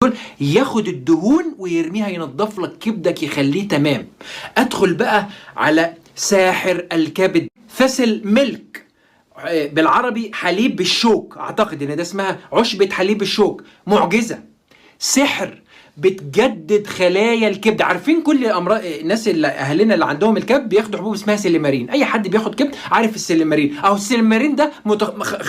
الكوليسترول، ياخد الدهون ويرميها، ينظف لك كبدك يخليه تمام. ادخل بقى على ساحر الكبد، thistle milk، بالعربي حليب بالشوك، اعتقد ان ده اسمها عشبة حليب الشوك. معجزة، سحر، بتجدد خلايا الكبد. عارفين كل الامراض، الناس اللي اهلنا اللي عندهم الكبد بياخدوا حبوب اسمها silymarin، اي حد بياخد كبد عارف ال silymarin. او ال silymarin ده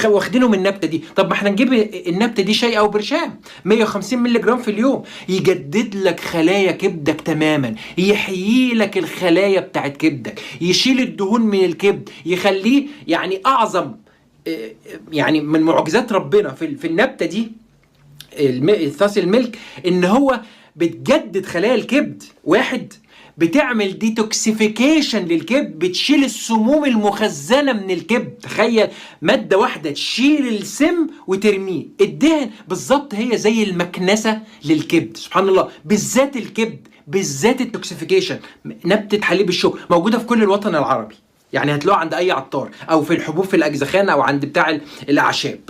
واخدينه من النبتة دي. طب ما احنا نجيب النبتة دي شاي او برشام 150 مللي جرام في اليوم، يجدد لك خلايا كبدك تماما، يحيي لك الخلايا بتاعت كبدك، يشيل الدهون من الكبد، يخليه يعني اعظم، يعني من معجزات ربنا في النبتة دي ال thistle milk، ان هو بتجدد خلايا الكبد. واحد، بتعمل detoxification للكبد، بتشيل السموم المخزنه من الكبد. تخيل مادة واحدة تشيل السم وترميه. الدهن بالظبط هي زي المكنسة للكبد، سبحان الله، بالذات الكبد، بالذات ال detoxification. نبته حليب الشوك موجودة في كل الوطن العربي، يعني هتلاقوها عند اي عطار او في الحبوب في الاجزخانه او عند بتاع الاعشاب.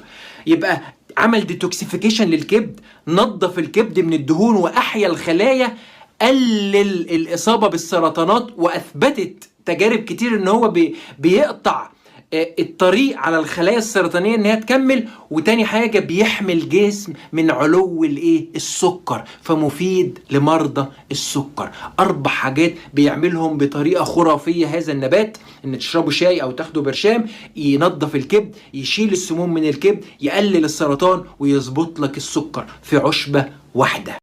يبقى عمل detoxification للكبد، نظف الكبد من الدهون واحيا الخلايا، قلل الاصابة بالسرطانات، واثبتت تجارب كتير ان هو بيقطع الطريق على الخلايا السرطانية ان هي تكمل. وتاني حاجة بيحمي الجسم من علو الايه؟ السكر، فمفيد لمرضى السكر. اربع حاجات بيعملهم بطريقة خرافية هذا النبات، ان تشربوا شاي او تاخدوا برشام، ينظف الكبد، يشيل السموم من الكبد، يقلل السرطان، ويظبط لك السكر في عشبه واحدة.